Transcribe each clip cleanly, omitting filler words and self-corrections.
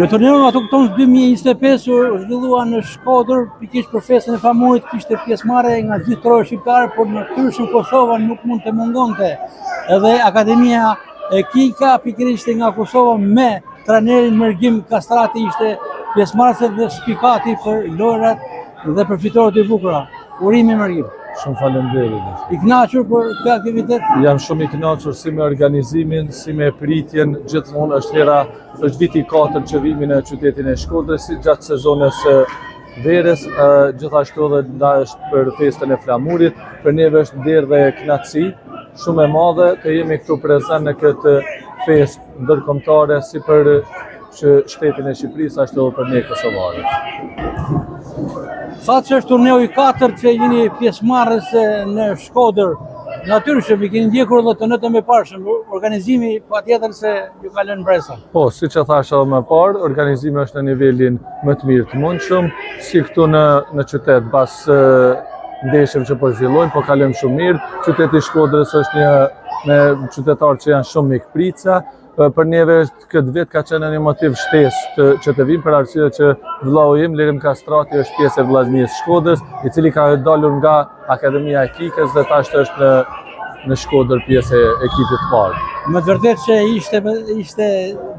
Në turneun Autoktonës 2025 u zhvillua në Shkodër, pikërisht për festën e flamurit kishte pjesëmarrje nga gjithë trojet shqiptare, por natyrshëm Kosova nuk mund të mungonte. Edhe Akademia e Kika pikërisht nga Kosova me trajnerin Mërgim Kastrati ishte pjesëmarrëse dhe spikati për lojrat dhe për fitoret e bukura. Urime Mërgim. Shumë faleminderit. I kënaqur për këtë aktivitet? Jam shumë i kënaqur si me organizimin, si me pritjen, gjithmonë është hera, është viti i katërt që vimi në qytetin e Shkodrës, si gjatë sezonës së verës, gjithashtu edhe nda është për festën e flamurit, për neve është nder dhe kënaqësi shumë e madhe të jemi këtu prezent në këtë festë ndërkombëtare si për që shtetin e Shqipërisë ashtu edhe për ne kosovarët. Thatë që është turneu i katërt që jeni pjesëmarrës në Shkodër. Natyrshëm i keni ndjekur edhe turnetë e mëparshëm. Organizimi patjetër se ju ka lënë mbresa. Po, siç e thashë edhe më parë, organizimi është në nivelin më të mirë të mundshëm, si këtu në në qytet pas ndeshjeve që po zhvillojmë, po kalojmë shumë mirë. Qyteti i Shkodrës është një me qytetarë që janë shumë mikpritsa, Për neve këtë vit ka qenë një motiv shtesë të, që të vim për arsye që vllau im Lirim Kastrati është pjesë e Vllaznisë Shkodrës, i cili ka dalur nga Akademia e Kikës dhe tash është në në Shkodër pjesë e ekipit të parë. Me të vërtetë që ishte ishte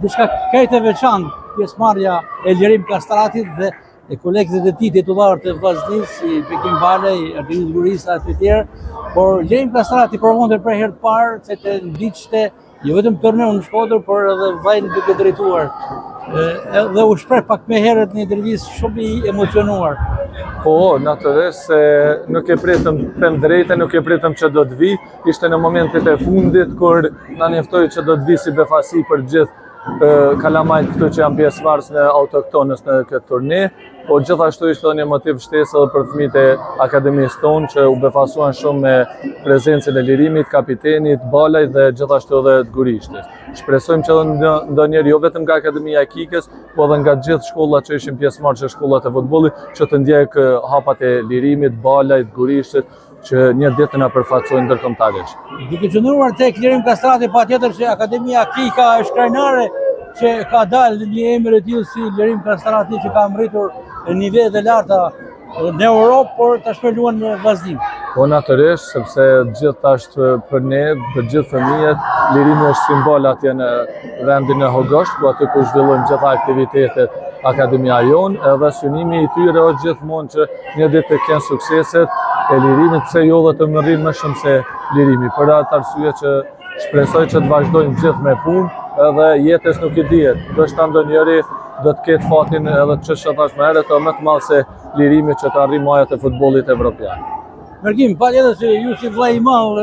diçka krejt e veçantë pjesëmarrja e Lirim Kastratit dhe e kolegët e tij titullarë të Vllaznisë, si Bekim Balaj, Ardian Gurisa e të tjerë, por Lirim Kastrati provonte për herë të parë se të ndiqte Jo vetëm turneun në Shkodër, por edhe vëllain duke drejtuar. Edhe u shpreh pak më herët në intervistë shumë i emocionuar. Po, natyrisht se nuk e pritëm të them drejtën, nuk e pritëm që do të vi. Ishte në momentet e fundit kur na njoftoi që do të vi si befasi për gjithë kalamajt këtu që janë pjesëmarrës në autoktonës në këtë turne. Por gjithashtu ishte edhe një motiv shtesë edhe për fëmijët e akademisë tonë që u befasuan shumë me prezencën e Lirimit, kapitenit, Balajt dhe gjithashtu edhe të Gurishtës. Shpresojmë që edhe ndonjëri jo vetëm nga Akademia e Kikës, po edhe nga gjithë shkollat që ishin pjesëmarrës që shkollat e futbollit, që të ndjek hapat e Lirimit, Balajt, Gurishtës, që një ditë të na përfaqësojnë ndërkombëtarisht. Duke qëndruar tek Lirim Kastrati, patjetër që Akademia Kika është krenare që ka dalë një emër i tillë si Lirim Kastrati që ka mbërritur në nivelet e larta në Europë, por tashmë luan në Vllazni. Po natyrisht, sepse gjithë tash për ne, për gjithë fëmijët, Lirimi është simbol atje në vendin në Hogosht, ku aty ku zhvillojmë gjitha aktivitetet Akademia jonë, edhe synimi i tyre është gjithmonë që një ditë të kenë sukseset e Lirimit, pse jo dhe të mbërrijnë më shumë se Lirimi. Për atë arsye që shpresoj që të vazhdojnë gjithë me punë, edhe jetës nuk i dihet. Ndoshta ndonjëri do të ketë fatin edhe që që thashë më herët, edhe më të madh se Lirimi që të arrijë majat e futbollit evropian. Mërgim, patjetër se ju si vllai i madh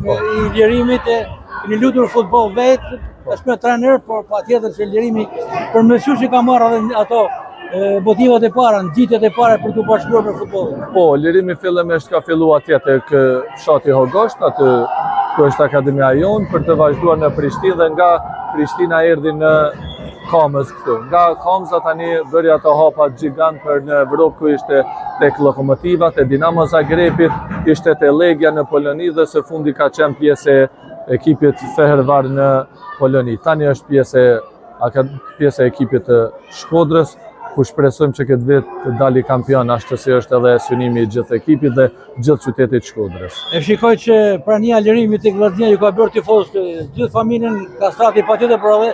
po. i Lirimit e keni luajtur futboll vetë, po. tashmë trajner, por patjetër se Lirimi për mësues që ka marrë edhe ato motivat e para, nxitjet e para për t'u bashkuar me futbollin. Po, Lirimi fillimisht ka filluar atje tek fshati Hogosht, aty ku është akademia jonë, për të vazhduar në Prishtinë dhe nga Prishtina erdhi në Kamëz këtu. Nga Kamza tani bëri ato hapa gjigant për në Evropë ku ishte tek Lokomotiva, te Dinamo Zagrebit, ishte te Legia në Poloni dhe së fundi ka qenë pjesë e ekipit Fehervar në Poloni. Tani është pjesë e pjesë e ekipit të Shkodrës, ku shpresojmë që këtë vit të dali kampion, ashtu si është edhe synimi i gjithë ekipit dhe gjithë qytetit Shkodrës. E shikoj që prania e Lirimit tek Vllaznia ju ka bërë tifoz të gjithë familjen Kastrati patjetër, por edhe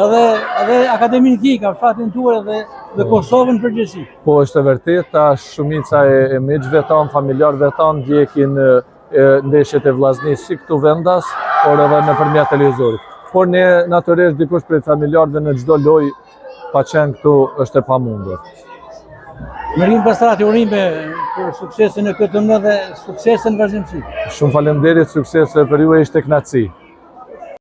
edhe edhe Akademinë Kika, fshatin tuaj dhe dhe po. Kosovën në përgjithësi. Po është e vërtetë, tash shumica e, e miqve tanë, familjarëve tanë ndjekin ndeshjet e Vllaznisë si këtu vendas, por edhe nëpërmjet televizorit. Por ne natyrisht dikush prej familjarëve në çdo lojë pa qenë këtu është e pamundur. Mërgim Kastrati, urime për suksesin në këtë turne dhe suksesin në vazhdimësi. Shumë faleminderit, suksese për ju e ishte kënaqësi.